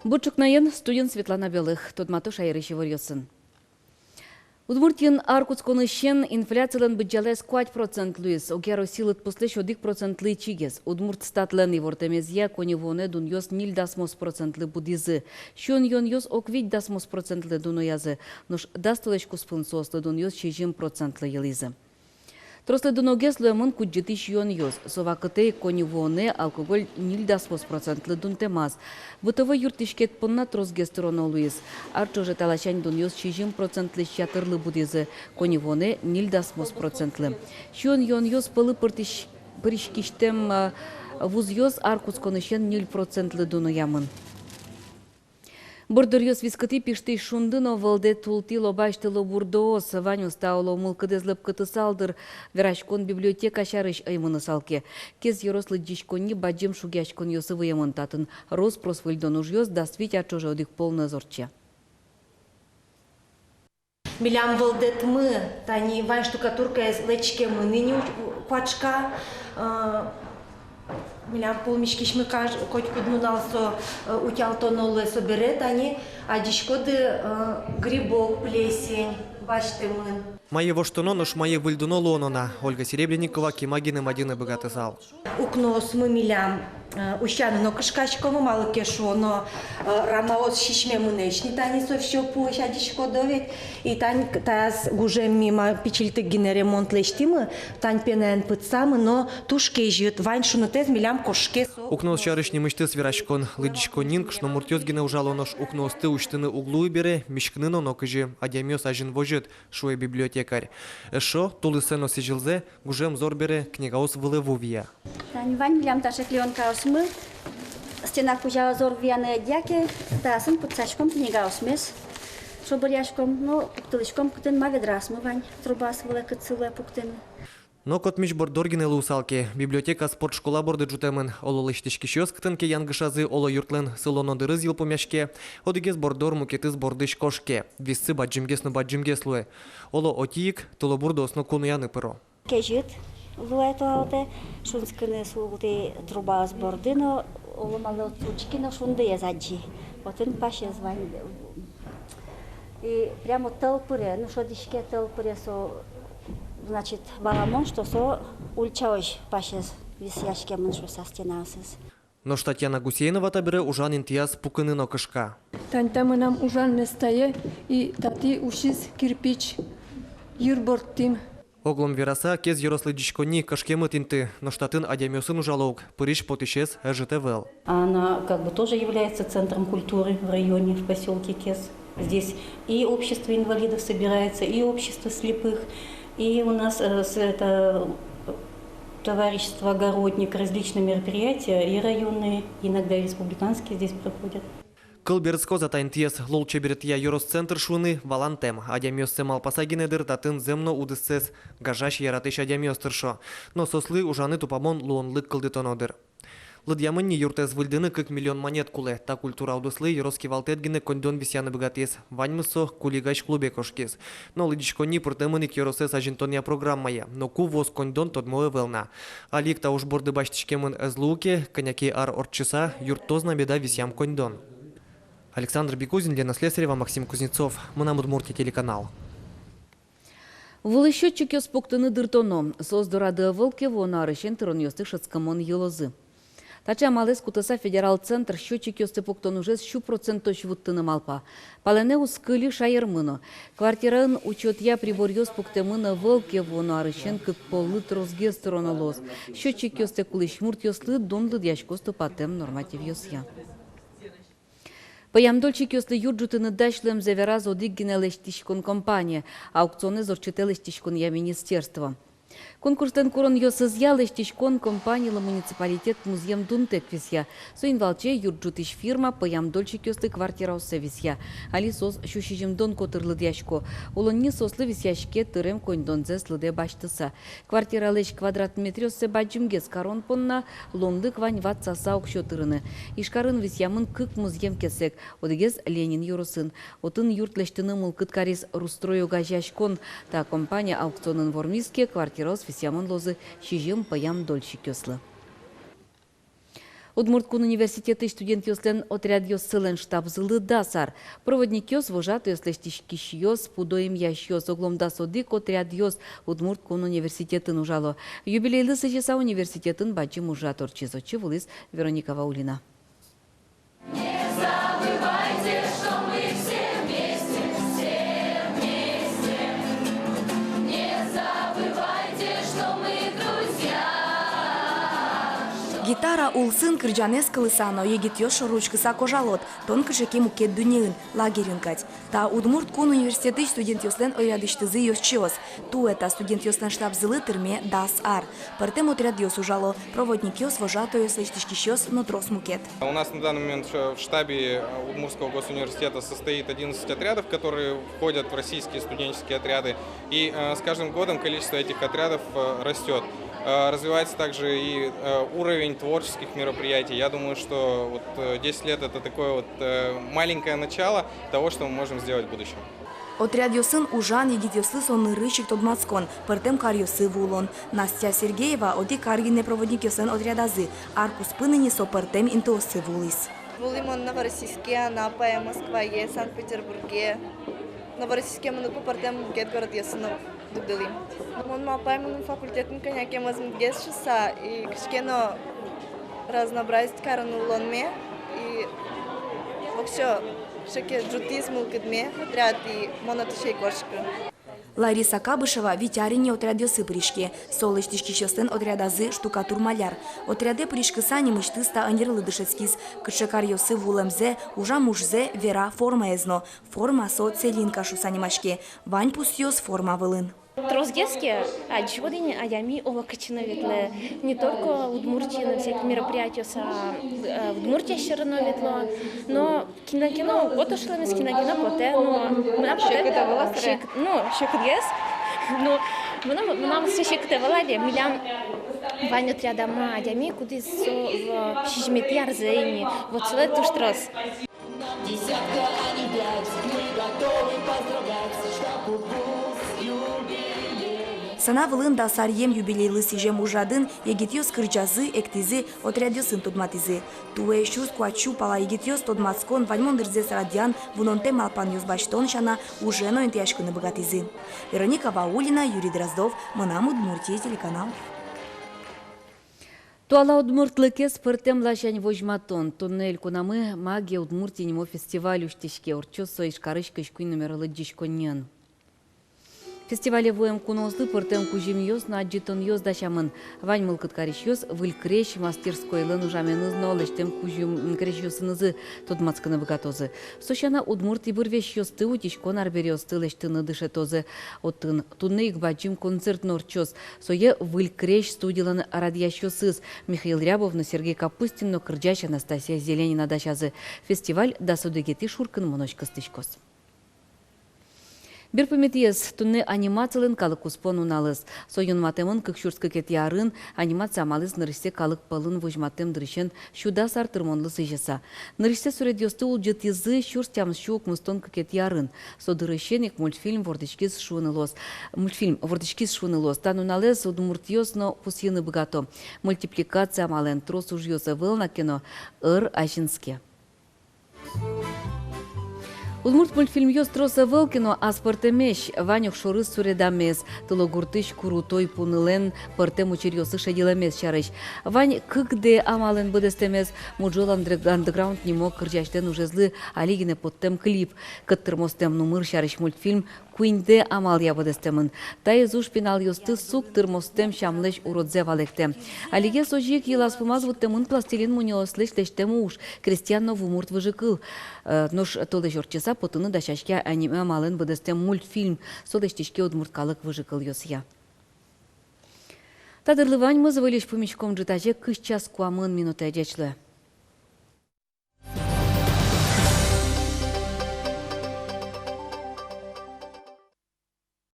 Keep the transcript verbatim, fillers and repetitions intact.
Бур ӵукнаен, студиын Светлана Белых. Тодмато шаерысь иворъёсын. Удмуртиын ар кутсконысен инфляцилэн быдӟалаез куать процент луиз. Огъя Россиысь лыдпуслэсь одӥг процентлы ичигес. Удмуртстатлэн ивортэмезъя, коньывуонэ дунъёс ньыль дасмос процентлы будӥзы. Сиён-юонъёс ог вить дасмос процентлы дуноязы. Нош дас толэзь куспын соослы дунъёс сизьым процентлы йылӥзы. Трослы дуногес луэмын кудӟытӥсь юонъёс. Со вакытэ ик коньывуонэ алкоголь ньыль дасмос процентлы дунтэмаз. Бытовой юрттӥськет понна тросгес тыроно луиз. Ар ӵоже та ласянь дунъёс сизьым процентлэсь ятырлы будӥзы, коньывуонэ ньыль дасмос процентлы. Сиён-юонъёс пӧлы пыртӥсь-, пыриськисьтэм, э, вузъёс ар кутсконысен ньыль процентлы дуноямын. Борддоръёс вискытӥ пиштӥсь шунды но вылдэ тултӥ лобась тылобурдоос. Ваньмыз та оло мылкыдэз лӧпкытысал, дыр, вераськон библиотека сярысь ӧй мынысал ке. Кез ёрос лыдӟиськонни бадӟым шугъяськонъёсы выемын. Татын рос-прос выльдон ужъёс дас вить ар ӵоже одӥг пол но ӧз ортче. Милям вылдэтмы, тани вань штукатуркаез лэчкемын ини у-, куашка, э, милям пумиськисьмы каж-, котькуд нунал со, э, утялтоно луэ. Собере тани адӟиськоды, э, грибок, плесень басьтэмын. Мае воштоно, нош мае выльдоно луоно на, Ольга Серебренникова кема гинэ мадьыны быгатысал. Укноосмы милям, э, усьяны но кышкаськомы, малы ке шуоно, э, рамаос сисьмемын ини, тани со всё пуысь, адӟиськоды ведь. И тани таяз гужем ми ма пичильтык гинэ ремонт лэсьтӥмы, тани пенаен пытсамы, но туж кезьыт, вань шунытэз милям кошке со. Укноос сярысь нимысьтыз вераськон. Лыдӟиськонниын кышномуртъёс гинэ ужало, нош укноосты усьтыны уг луы бере, миськыны но нокызьы. Адямиос азьын возьыт, шуэ библиотекарь. Эшшо, тулысэ но сӥзьылзэ, гужем зор бере, книгаос вылэ ву вия. Тани вань милям таӵе клеёнкаосмы, стена кузя зор вияны ӧдъя ке, таясын пытсаськом книгаосмес, шобыръяськом, но пуктылӥськом, кытын ма ведраосмы вань, трубаос вылэ, кытсы луэ пуктыны. Но котмись борддор гинэ луысал ке, библиотека спортшкола борды ӝутэмын. Оло лэсьтӥськисьёс кытын ке янгышазы, оло юртлэн сылоно дырыз йылпумъяське, одӥгез борддор мукетыз бордысь кошке. Виссы бадӟымгес но бадӟымгес луэ. Оло, отӥ ик тылобурдоос но кунояны пыро. Кезьыт луэ туалэтэ, шунскыны султӥ трубаос борды но, оло малы, отчы ке но шундыез адӟи. Отын пасез вань. И прямо тӧл пыре, ну, шӧдӥське тӧл пыре со, значит, валамон, что со ульчаозь пасез висъяськемын шуыса стенаосыз. Нош Татьяна Гусейнова табере ужан интыяз пукыны но кышка. Тани та мынам ужан местае, и татӥ усиз кирпич йыр бордтӥм. Оглом вераса, Кез ёрос лыдӟиськонни кышкемыт инты, нош татын адямиосын ужало ук, пырись-потӥсез ӧжыт ӧвӧл. Она как бы тоже является центром культуры в районе, в посёлке Кез. Здесь и общество инвалидов собирается, и общество слепых, и у нас, э, с-, это, э, товарищество «Огородник», различные мероприятия, и районные, иногда и республиканские здесь проходят. Кыл берытскоз-а та интыез лулчеберетъя ёрос центр шуыны, валантэм. Адямиоссэ малпаса гинэ, дыр, татын зэм но удыссэс гажась, яратӥсь адямиос тыршо. Но соослы ужаны тупамон луонлык кылдытоно, дыр. Лыдъямын ни, юртэз выльдыны кык миллион манет кулэ. Та культура удыслы ёрос кивалтэт гинэ коньдон висъяны быгатӥз. Ваньмыз со Кулигась клубе кошкиз. Но лыдӟиськонни пыртэмын ик ёросэз азинтонъя программае. Но ку вуоз коньдон, тодмо ӧвӧл на. Али ик та уж борды басьтӥськемын ӧз луы ке, кӧня ке ар ортчыса юрттоз на меда висъям коньдон. Александр Бекузин, Лена Слесарева, Максим Кузнецов, «Мынам Удмуртие» телеканал. Вулы счётчикъёс пуктыны дыртоно. Соос дорады ӧвӧл ке, вуоно арысен тыронъёсты шӧдскымон йылозы. Таӵе амалэз кутыса, федерал центр счётчикъёсты пуктон ужез сю процентозь вуттыны малпа. Палэнэ уз кыльы шаермы но. Квартираын учётъя приборъёс пуктэмын ӧвӧл ке, вуоно арысен кык поллы тросгес тыроно луоз. Счётчикъёстэ кулӥсь муртъёслы дун лыдъяськоз тупатэм нормативъёсъя. Пӧям дольщикъёслы юрт ӝутыны дась луэмзэ вераз одӥг гинэ лэсьтӥськон компания. Аукционэз ортчытэ лэсьтӥськонъя министерство. Конкурслэн куронъёсызъя лэсьтӥськон компанилы муниципалитет музъем дунтэк висъя. Соин валче юрт ӝутӥсь фирма пӧям дольщикъёслы квартираоссэ висъя. Али соос сю сизьымдон котыр лыдъясько. Улонни соослы висъяське тырем коньдонзэс лыдэ басьтыса. Квартиралэсь квадрат метръёссэ бадӟымгес карон понна луонлык вань ватсаса уксё тырыны. Ижкарын висъямын кык музъем кесэг, одӥгез Ленин ёросын. Отын юрт лэсьтыны мылкыд кариз «Русстрой» огазеяськон. Та компания аукционын вормиз ке, квартираос висъямын луозы сизьым пӧям дольщикъёслы. Удмурт кун университетысь студентъёслэн отрядъёссылэн штабзылы дас ар. Проводникъёс, вожатойёс, лэсьтӥськисьёс, пудо эмъясьёс — оглом дас одӥг отрядъёс Удмурт кун университетын ужало. Юбилейлы сӥзьыса университетын бадӟым ужрад ортчиз. Отчы вуылӥз Вероника Ваулина. Гитара улсын кырӟанэз кылыса но егитъёс шоры учкыса кожалод: тон кыӵе ке мукет дуннеын, лагерьын кадь. Та Удмурт кун университетысь студентъёслэн отрядысьтызы ёзчиос. Туэ та студентъёслэн штабзылы тырме дас ар. Пӧртэм отрядъёс ужало: проводникъёс, вожатойёс, лэсьтӥськисьёс но трос мукет. У нас на данный момент в ш-, в штабе, э, Удмуртского госуниверситета состоит одиннадцать отрядов, которые входят в российские студенческие отряды. И, э, с каждым годом количество этих отрядов, э, растёт. Э, развивается также и, э, уровень творческих мероприятий. Я думаю, что вот, э, десять лет — это такое вот, э, маленькое начало того, что мы можем сделать в будущем. Отрядъёсын ужан егитъёслы со нырысь ик тодматскон, пӧртэм каръёсы вуылон. Настя Сергеева одӥг ар гинэ проводникъёслэн отрядазы, ар куспын ини со пӧртэм интыосы вуылӥз. Вуылӥ мон Новороссийске, Анапае, Москвае, Санкт-Петербурге. Новороссийске мыныку, пӧртэм мукет городъёсы но дугдылӥ. Мон малпай, мыным факультетын кӧня ке мӧзмытгес шуыса, и кыӵе ке но разнообразить карыны улонме, и воксё кыӵе ке ӝутӥз мылкыдме отряд, и мон отысь ӧй кошкы. Лариса Кабышева вить ар ини отрядъёсы пыриське. Со лэсьтӥськисьёслэн отрядазы — штукатур-маляр. Отрядэ пыриськыса нимысьтыз та ӧнерлы дышетскиз. Кыӵе каръёсы вуылэмзэ, ужам ужзэ вера формаез но. Форма — со целинка шуыса нимаське. Вань пусъёс форма вылын. Тросгес ке, адӟиськод ини, адями олокытчы но ветлэ. Не только Удмуртиын, всякие мероприятиос, а, э, Удмуртия сьӧры но ветло. Но кинлэн ке но отышлэмез, кинлэн ке но потэ, но мынам потэ. Секыт ӧвӧл-а, сыре? Секыт, ну, секытгес. Ну, мынам, мынам сыӵе секыт ӧвӧл али. Милям вань отрядамы адями, кудӥз со, э, сизьыметӥ арзэ ини. Вот солы туж трос. Сцена вылын дас аръем юбилейлы сӥзем ужрадын егитъёс кырӟазы, эктӥзы, отрядъёсын тодматӥзы. Туэ сюрс куать сю пала егитъёс тодматскон, ваньмон дырзэс радъян, вунонтэм малпанъёс басьтон сяна, уже но интыяськыны быгатӥзы. Вероника Ваулина, Юрий Дроздов, «Мынам Удмуртие» телеканал. Туала удмуртлыкез пӧртэм ласянь возьматон. Туннэ элькунамы «Магия Удмуртии» нимо фестиваль усьтӥське. Ортчоз со Ижкарысь кызь куинь номерлы лыдӟиськонниын. Фестивале вуэм куноослы пӧртэм кузьымъёс но адӟытонъёс дасямын. Вань мылкыд карисьёс выль крезь мастерскойлэн ужаменыз но лэсьтэм кузьым крезьёсынызы тодматскыны быгатозы. Со сяна, удмурт ибырвесьёсты, утиськон арбериосты лэсьтыны дышетозы. Отын туннэ ик бадӟым концерт но ортчоз. Сое выль крезь студилэн радъясьёсыз Михаил Рябов но Сергей Капустин но кырӟась Анастасия Зеленина дасязы. Фестиваль дас одӥгетӥ шуркынмонозь кыстӥськоз. Берпуметӥез — туннэ анимацилэн калык куспо нуналыз. Со юнматэмын кык сюрс кыкетӥ арын. Анимация амалэз нырысьсэ калык пӧлын возьматэм дырысен сю дас ар тырмонлы сӥзьыса. Нырысьсэ суредъёсты улӟытӥзы сюрс тямыссю укмыстон кыкетӥ арын. Со дырысен ик мультфильм вордӥськиз шуыны луоз. Мультфильм вордӥськиз шуыны луоз. Та нуналэз удмуртъёс но пусйыны быгато. Мультипликация амалэн трос ужъёс ӧвӧл на ке но, ӧр азинске. Удмурт мультфильмъёс трос ӧвӧл ке но, аспӧртэмесь. Вань огшоры суредамез, Тылогуртысь Курутой пунылэн пӧртэм учыръёсы шедьылэмез сярысь. Вань кык дэ амалэн быдэстэмез, Муджол андер-, андеграунд нимо кырӟасьлэн ужезлы али гинэ поттэм клип. Кӧт тырмостэм нумыр сярысь мультфильм куинь дэ амалъя быдэстэмын. Таиз уж пиналъёсты сук тырмостэм сямлэсь уродзэ валэктэ. Алигес озьы ик йылаз-пумаз вуттэмын пластилин мунёослэсь лэсьтэм уж, крестьян но вумурт выжыкыл. Э, нош толэзь ортчыса потыны дасяське аниме амалэн быдэстэм мультфильм. Со лэсьтӥське удмурт калык выжыкылъёсъя. Та дырлы ваньмыз. Выльысь пумиськом ӝытазе кызь час куамын минутэ. Ӟеч луэ.